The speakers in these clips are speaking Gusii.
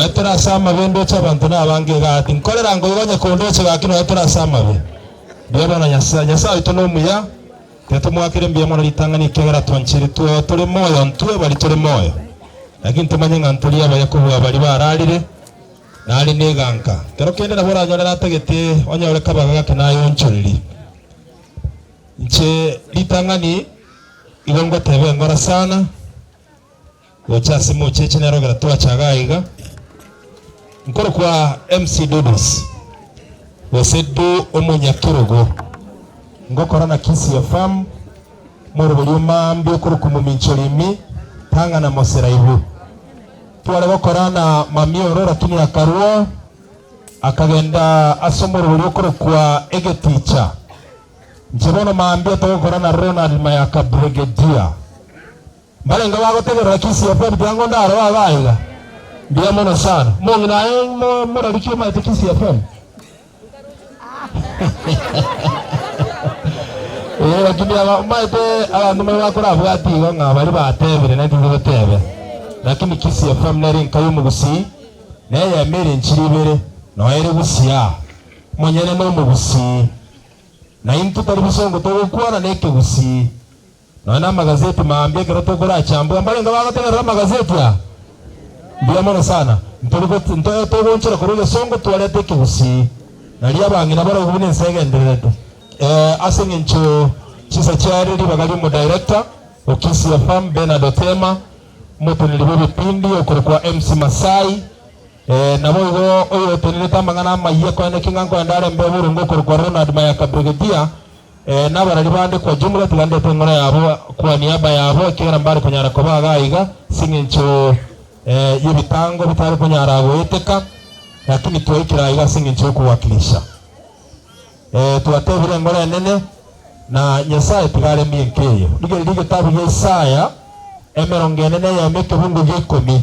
Oetera ase amabe ndoche abanto nabange iga ati nkorera ngoigo onye kondoche gaki noetera ase amabe. Mbuya bono Nyasae, Nyasae oito nomuya, tiga tomoakere mbuya mono ritang'ani ekiagera twancheretwe tore moyo ntwe baria tore moyo. Lakini tomanye ng'a ntori abaya kobua baria bararire, nare neganka. Kero kende nabo oranyore natagete onyore kabaga gake naye onchorerie. Inche ritang'ani igo ngoteba engora sana. Gocha ase mocheche nero ekero twachaga aiga, nkorokwa MC Dodos, gose Du omonyakerogo, ngokora na Kisii FM, morobori omambia okorokwa Momincha Orimi, tang'ana Moseraibu. Tware gokora na Mami oro lakini akarwa akagenda ase omorobori okorokwa Egeticha. Inche bono mambia togokora na Ronald Mayaka Brigadier. Mbarenge bagotegerera Kisii FM tiango ndaro aba aiga. Mbuya mono sana. Omong'ina aye morari ki omaete Kisii FM? Eh, lakini aba omaete abanto mbare bakorabwati igo ng'a baria batebire naintwe togotebe. Lakini Kisii FM nere enka y'omogusii, neyemo ere enchiri ibere, noyo ere Gusii aa. Omonyene nomogusii. Naintwe tari bosongo togokwana nekegusii. Nonya namagazeti mambia ekero tokorachambwa, mbarenge bagotegerera amagazeti aya? Mbuya mono sana. Ntori got nto togoonchora korwa egesongo twareta ekegusii, nario abang'ina barabwo buna ense egendererete. Eh, ase eng'encho chinsa chiare ribaga ri'omodirector o Kisii FM Bernard Otema, omoteneneri bw'ebipindi okorokwa MC Masai, eh, naboigo oyotenerete amang'ana amayia koeneki ng'a nkoenda are mbe oboronge okorokwa Ronald Mayaka Brigadier, Ee, nabarari bande kwa jumla tiga ndete eng'ora yabo kwa niaba yabo, ekiagera mbare konyara koba iga aiga ase engencho y'ebitango bitare konyara goeteka, lakini twaikire aiga ase engencho y'okowakilisha. Ee, twatebire eng'ora enene, na Nyasae tiga aremie enka eye. Rigereria egetabu gia Isaya emerongo ene na eyemo ekebungo gia ikomi,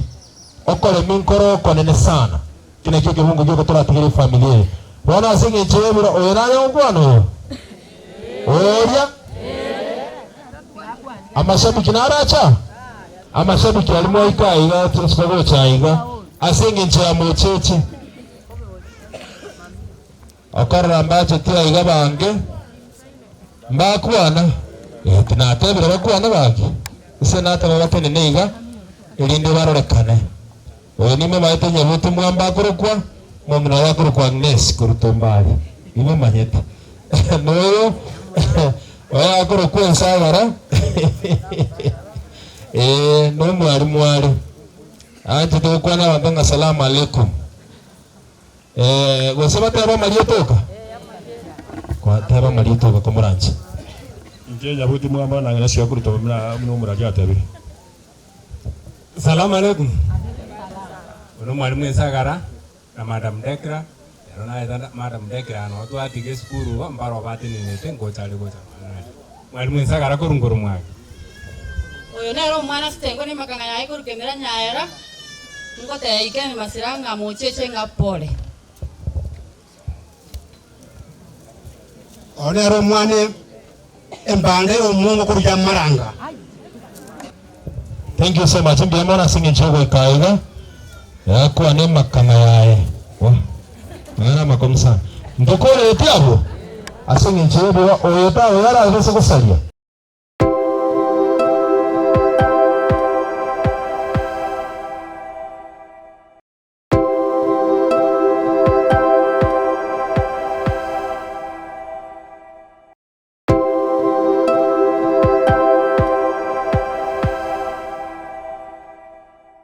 Okoremia nkoro okonene sana. Eki nakio ekebungo gioka toratigere efamiri eye. Bono ase engencho y'ebiro, oyo nare gokwana oyo? Oria? Amashabiki naracha? Amashabiki aria mwaika aiga tinsuka gocha aiga ase engencho ya mocheche. Okorora mbacheti aiga bange mbakwana, eh, tinatebire bakwane baki? Ise nateba batenene iga erinde barorekane. Oyo nimomaete nyabuti mwamba akorokwa, omong'ina oye akorokwa Agnesi korwa Tombari, nimomanyete. Noyo oyo akorokwa Ensagara, ee, nomwalimu are, aanchete gokwana abanto ng'a salamu alaikum. Eh, gose batebe amarieta oka? Kwateba amarieta oka komoranche. Inche nyabuti mwamba na Agnesi akorwa Tombari buna omorari atebire. Salamu alaikum. Oyo nomwalimu Ensagara na Madam Decra, ero naeta Madam Decra noo twatiga esukuru igo mbaro batenenete ngocha are gocha nonya naria. Mwalimu Ensagara korwa nkoro mwake. Oyo nere omwana sitengwe nemakang'a yaye korwa kemera nyaera, ngotebia Ken Masira ng'a mocheche ng'a pole. Oyo nere omwana embanda y'omongo korwa amaranga. Thank you so much mbuya mono ase eng'encho yogoika aiga yakwana emakana yaye wah mang'ana amakong'u sana ntokoreti abwo ase eng'encho y'obuya oyo taoyo arabese gosaria.